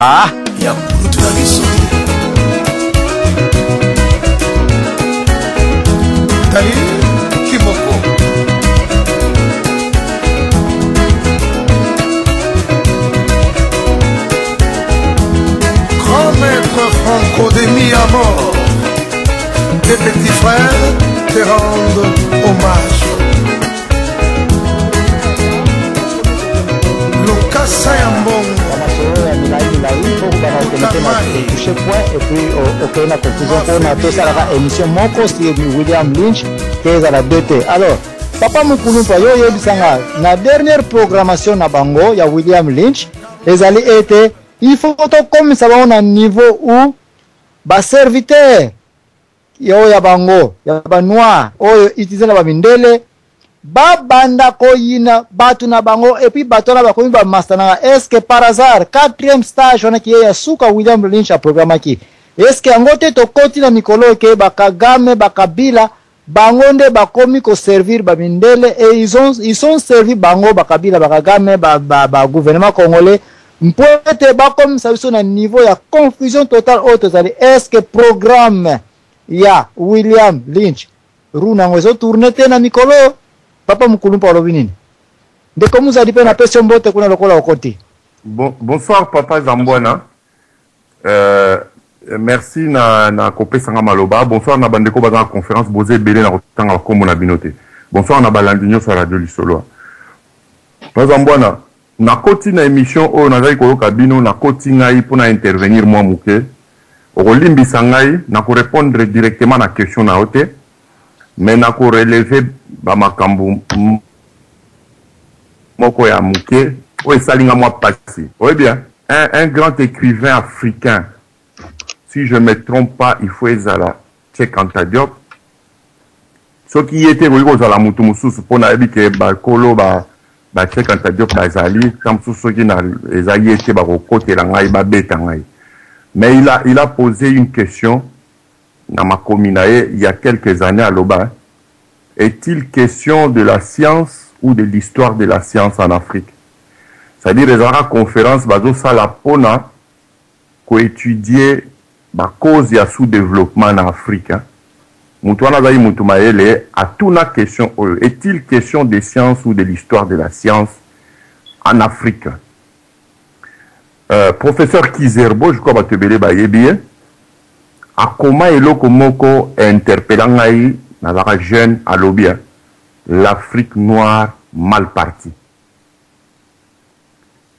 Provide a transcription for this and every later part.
Ah! Ya kulutu na biso. Tali Kimoko. Grand maître Franco de Miamor, tes petits frères te rendent hommage. Lokasa ya mbongo. Masolo ya milai milai mpo kobanda kokende te na touche point et puis okei na conclusion mpona tosalaka émission moko sur William Lynch te ezala deux te. Alors papa Mukulumpa, yo oyebisa nga na dernière programmation na bango ya William Lynch ezali ete il faut tokomisa bango na niveau où ba serviteur oyo ya bango ya ba noir oyo utiliser na ba mindele babanda koyina bato na bango et puis bato wana bakomi ba masta nanga. Est-ce que par hasard quatrième stage wana kiye ya suka William Lynch aprogramaki, est-ce que yango te tokoti na mikolo ke ba Kagame, ba Kabila, bango nde bakomi koservir ba mindele et ils sont servi bango ba Kabila, ba Kagame, ba gouvernement congolais mpo ete bakomisa biso na niveau ya confusion totale oyo tozali? Est-ce que programme ya William Lynch roue nango ezotourne te na mikolo? Papa Mukulumpa, olobi nini? Ndeko Muzadi mpe napesi yo mbote kuna lokola okoti. Bon, bonsoir papa Zambwana. Merci na kopesanga maloba. Bonsoir na bandeko baza na conférence, boza ebele, na kotanga bakombo na bino te. Bonsoir na balandi nyonso ya Radio Lisolo. Papa Zambwana, nakoti na émission oyo, nazali koyoka bino, nakoti ngai mpona intervenir mwa moke. Okolimbisa ngai, nakorépondre directement na question na yo te, mais nakorelever bamakambo moko ya moke oyo esali nga mwa pasi. Oyebi, un grand écrivain africain, si je me trompe pas, il faut ezala Cheikh Anta Diop. Soki ye te, ekoki kozala motu mosusu, mpo nayebi ke bakolo ba Cheikh Anta Diop bazali ta mosusu. Soki na eza ye te, bakokotela ngai, babeta ngai. Mais il a posé une question na makomi na ye il y a quelques années. Aloba: «Est-il question de la science ou de l'histoire de la science en Afrique?» C'est-à-dire ezalaka conférence bazosala mpona koétudier bacause ya sous-développement na Afrique, hein. Moto wana azali moto mayele, atuna question oyo: «Est-il question de science ou de l'histoire de la science en Afrique?» Professeur Kizerbo, je crois bato ebele bayebi ye, akoma eloko moko interpella ngai, nazalaka jeune. Alobi: «L'Afrique noire mal partie.»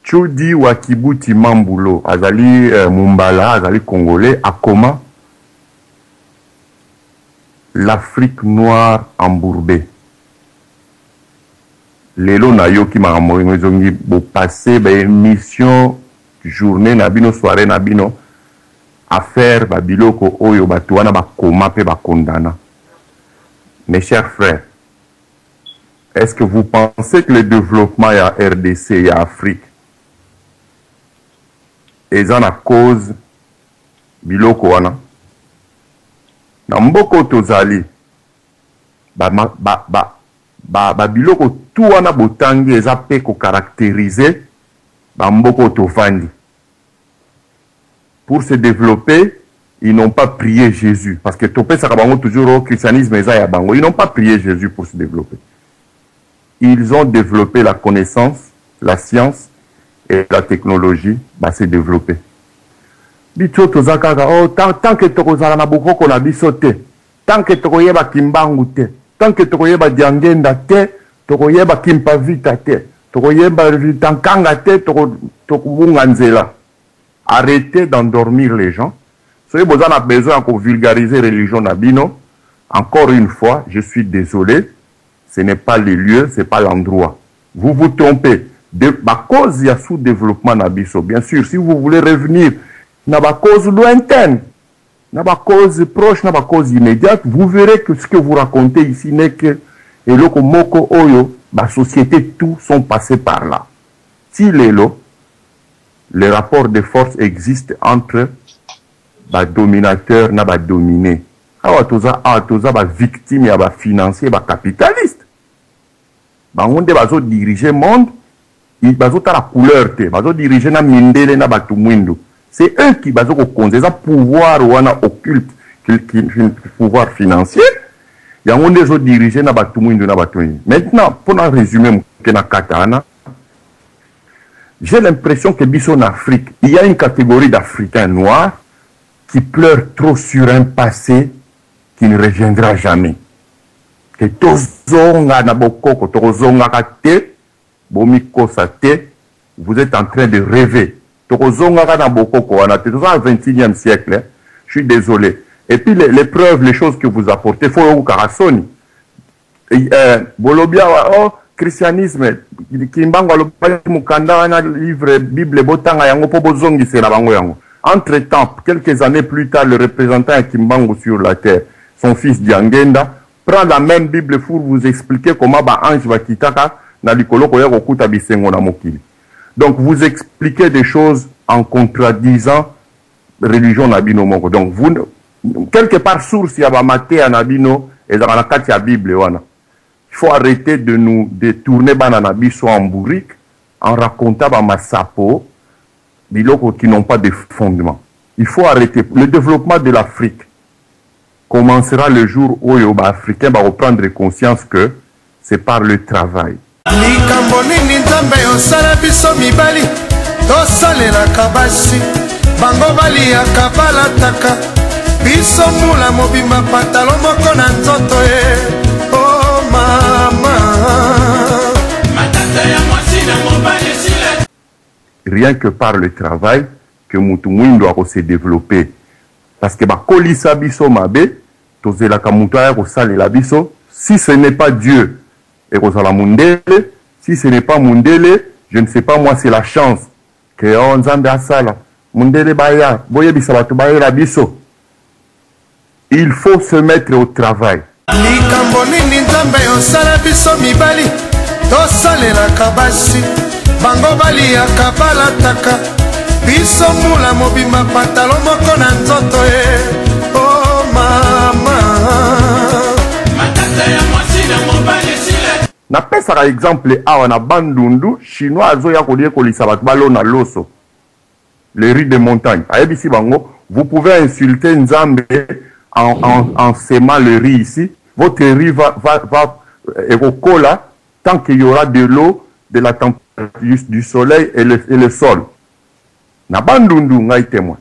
Chudi wa Kibuti Mambulo, azali Mumbala, azali congolais, akoma «L'Afrique noire embourbée». Lelo nayoki makambo yango ezongi. Bopase baémission, journée na bino, soirée na bino, affaire babiloko oyo bato wana bakoma mpe bakondana. Mes chers frères, est-ce que vous pensez que le développement ya RDC, ya Afrique, eza na cause biloko wana? Na mboka oyo tozali, babiloko ba, ba, ba, tu wana botangi eza mpe kocaractériser bamboka oyo tovandi. Pour se développer, ils n'ont pas prié Jésus, parce que topesaka bango toujours au christianisme eza ya bango. Ils n'ont pas prié Jésus pour se développer. Ils ont développé la connaissance, la science et la technologie. Base développer. Biso toza kaka oh, tant que tokozala na bokoko na biso te, tant que tokoyeba Kimbangu te, tant que tokoyeba Diangenda te, tokoyeba Kimpavita te, tokoyeba Vitankanga te, tokobunga nzela. Arrêtez d'endormir les gens. Soki boza na besoin ya kovulgariser religion na bino, encore une fois, je suis désolé, ce n'est pas le lieu, c'est pas l'endroit. Vous vous trompez de bacause ya sous-développement na biso. Bien sûr, si vous voulez revenir na bacause lointaine, na bacause proche, na bacause immédiate, vous verrez que ce que vous racontez ici n'est que eloko moko oyo basociété tout sont passés par là. Si lelo le rapport de force existe entre badominateur na badominé, awa toza, awa toza bavictime ya bafinancier, bacapitaliste. Bango nde bazodirige monde. Bazotala couleur te, bazodirige na mindele na bato mwindu. C'est eux qui bazo kokonza. Eza pouvoir wana occulte, pouvoir financier yango nde ezodirige na bato mwindu na bato mwindu. Maintenant, mpona résumer moke na kata wana, j'ai l'impression que biso na Afrique, il y a une catégorie d'Africains noirs qui pleurent trop sur un passé qui ne reviendra jamais. Ke tozonga na bokoko, tokozongaka te, bomikosa te, vous êtes en train de rêver. Tokozongaka na bokoko wana te, toza na 21e siècle, hein. Je suis désolé. Et puis les preuves, les choses que vous apportez, faut oyokaka soni. Bolobi awa, oh, christianisme, Kimbangu alobaki mokanda wana, livre Bible, botanga yango mpo bozongisela bango yango. Entre temps, quelques années plus tard, le représentant ya Kimbangu sur la terre, son fils Diangenda, prend la même Bible pour vous expliquer comment ba ange bakitaka na likolo koya kokuta bisengo na mokili. Donc vous expliquez des choses en contradisant religion na bino moko. Donc vous, quelque part, source ya ba mateya na bino ezalaka na kati ya Bible wana. Il faut arrêter de nous détourner bana na biso en bourrique en racontant ba masapo biloko qui n'ont pas de fondement. Il faut arrêter. Le développement de l'Afrique commencera le jour oyo ba Africains ba reprendre conscience que c'est par le travail. Likambo nini Nzambe osala biso mibali tosalelaka basi, bango baliaka balataka, biso mbula mobimba patalo moko na nzoto ye, oh mama. Matata ya mwasi na mobali esila. Rien que par le travail que mutu mwindo ako se développer, parce que bakolisa biso mabe, tozelaka mutu aya kosalela biso. Si ce n'est pas Dieu, ekozala mundele. Si ce n'est pas mundele, je ne sais pas moi, c'est la chance que, oh, Nzambe asala mundele baya, boyebisa bato bayela biso. Il faut se mettre au travail. Likambo nini Nzambe osala biso mibali tosalelaka basi, bango baliaka balataka, biso mbula mobimba patalo moko na nzoto ye, oh mama. Matata ya mwasi na mobali esila. Napesaka exemple awa na Bandundu, Chinois azoya koyekolisa bato balona loso, le riz de montagne. Ayebisi bango: vous pouvez insulter Nzambe en semant le riz ici, votre riz va ekokola tant qu'il y aura de l'eau, de la température, du soleil et le sol. Na Bandundu, ngai témoin,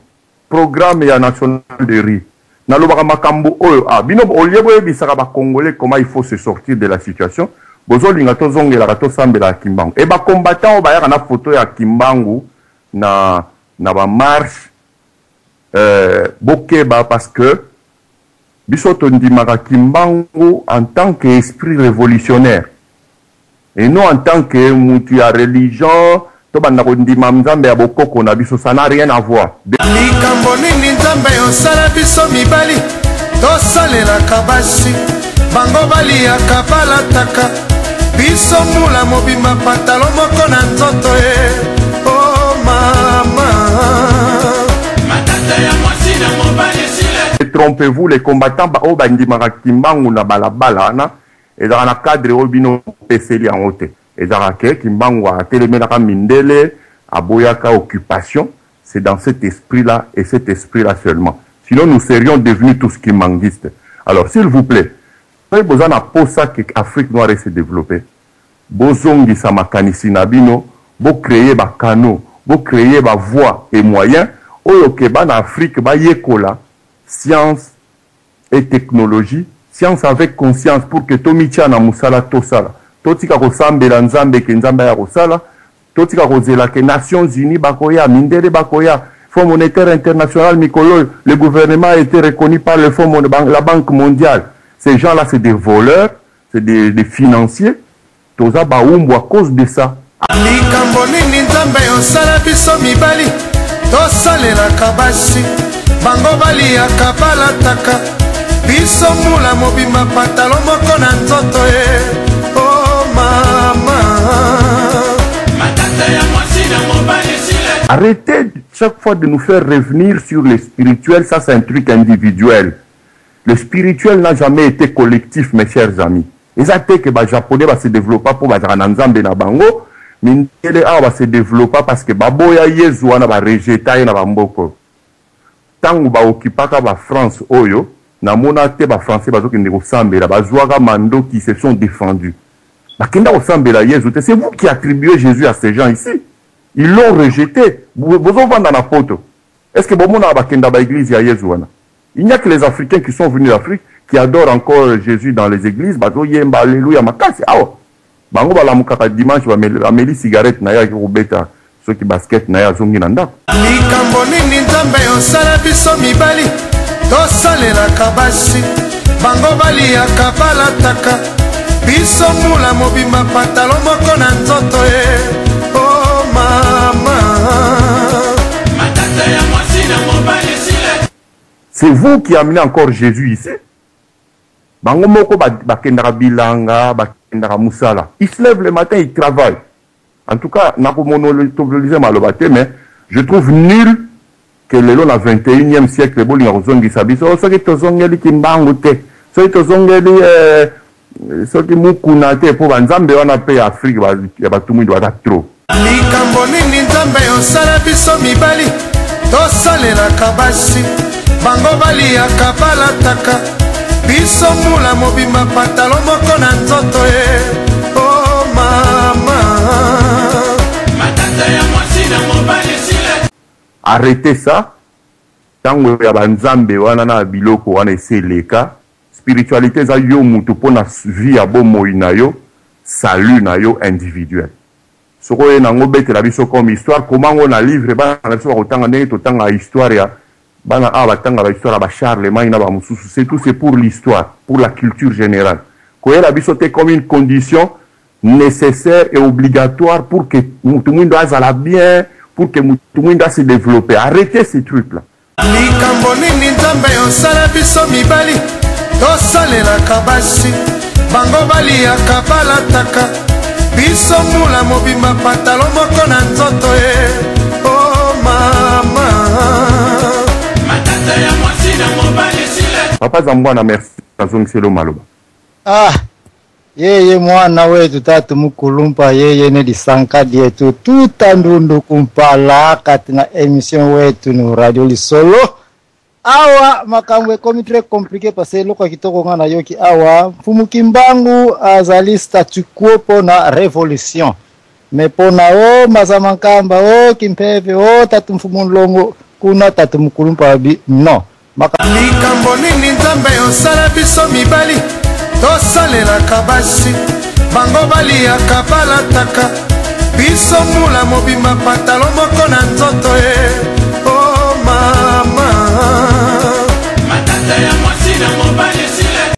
programme ya national de riz. Nalobaka makambo oyo, ah, bino olie boyebisaka Bacongolais comment il faut se sortir de la situation. Bozolinga tozongelaka tosambelaka Kimbangu. E bacombattant oyo bayaka na photo ya Kimbangu na bamarche, bokeba, parce que biso tondimaka Kimbangu en tant que esprit révolutionnaire et non en tant que mutu ya religion. Tobanda kondima Nzambe ya bokoko na biso, ça n'a rien à voir. Likambo nini Nzambe osala biso mibali tosalelaka basi, bango baliaka balataka, biso mbula mobimba patalo moko na nzoto ye, oh mama. Matata ya mwasi na mobali esila. Trompez-vous, les combattants oyo bandimaka Kimbangu na balabala wana, ezalaka na cadre oyo bino opeseli yango te. Ezalaka ke Kimbangu atelemelaka mindele, aboyaka occupation. C'est dans cet esprit-là et cet esprit-là seulement, sinon nous serions devenus tous kimbanguistes. Alors, s'il vous plaît, soki boza na posa ke Afrique noire ese développer, bozongisa makanisi na bino, bocréer bacanaux, bocréer bavoies et moyens oyo ke bana Afrique bayekola science et technologie, science avec conscience, pour que tomitia na mosala, tosala, totika kosambela Nzambe ke Nzambe aya kosala, totika kozela ke Nations unies bakoya, mindele bakoya, Fonds monétaire international. Mikolo oyo, le gouvernement a été reconnu par le fonds, la Banque mondiale. Ces gens là, c'est des voleurs, c'est des financiers. Toza baumbu à cause de ça. Likambo nini Nzambe osala biso mibali tosalelaka basi, bango baliaka balataka, biso mbula mobimba patalo moko na nzoto ye, oh mama. Matata ya mwasi na mobali esila. Arrêtez chaque fois de nous faire revenir sur le spirituel, ça, c'est un truc individuel. Le spirituel n'a jamais été collectif, mes chers amis. Eza te ke Bajaponais base développa mpo bazalaka na Nzambe na bango. Mindele awa ba se developpa parce que baboya Yezu wana, ba rejeta ye na ba mboka oyo. Tango ba occupaka ba France oyo, namona te ba français bazokende kosambela, bazuaka mandoki, ils se sont defendus. Bakenda kosambela Yezu te, c'est vous qui attribuez Jesus à ces gens ici. Ils l'ont rejete. Bozovanda na poto. Est-ce que bomonaka bakenda ba eglise ya Yezu wana? Il n'y a que les Africains qui sont venus d'Afrique qui adorent encore Jesus dans les eglises, bazoyemba alleluia makasi awa. Bango balamukaka dimanche bameli cigarette na ye ake kobeta soki basket na ye azongi na ndako. Likambo nini Nzambe osala biso mibali tosalelaka basi bango baliyaka balataka biso mbula mobimba patalo moko na nzoto e o oh, mama. Matata ya mwasi na mobali esila. C'est vous qui amenez encore Jesus ici. Bango moko bakendaka bilanga, bakendaka musala. Ils se lèvent le matin, ils travaillent. En tout cas, nako monopoliser maloba te, mais je trouve nul que lelo na 21e siècle bolinga kozongisa biso oh, soki tozongeli kimbangu te, soki tozongeli eh, soki mukuna te, mpo banzambe wana mpe ya Afrique ya bato mwindo baza trop. Likambo nini Nzambe osala biso mibali tosalelaka basi bango baliyaka balataka biso mbula mobimba patalo moko na nzoto e o oh, mama. Matata ya mwasi na mobali esila. Arrêtez ça, tango ya ba nzambe wana na biloko wana esi eleka. Spiritualite eza yo mutu pona vie ya bomoi na yo, salut na yo individuel. Soki oye nango betela biso comme histoire, koma ngo na livre bana na biso bakotanga ndenge totangaka histoire ya bana awa batanga ba histoire ya ba Charlemagne na ba mosusu. C'est tout, c'est pour l'histoire, pour la culture générale. Koyela biso te comme une condition nécessaire et obligatoire pour que mutu mwindo azala bien, pour que mutu mwindo a se développer. Arrêtez ces trucs là. Likambo nini Nzambe osala biso mibali tosalelaka basi bango baliyaka balataka biso mbula mobimba patalo moko na nzoto e o oh, mama. Matata ya mwasi na mobali esila. Papa Zambwana merci nazongiseli yo maloba. Ah yeye mwana wetu tatu mukulumpa yeye ne lisanka dietu tuta ndundu kumpala kati na emission wetu no radio lisolo awa makambo ekomi très compliqué parce que eloko ya kitoko nga nayoki awa mfumu kimbangu azali statu quo mpo na revolution mais mpo na o mazama nkamba o kimpeve o tatu mfumu nlongo kuna tatu mukulumpa abi non. Likambo nini Nzambe osala biso mibali tosalelaka basi bango baliyaka balataka biso mbula mobimba patalo moko na nzoto e o oh, mama. Matata ya mwasi na mobali.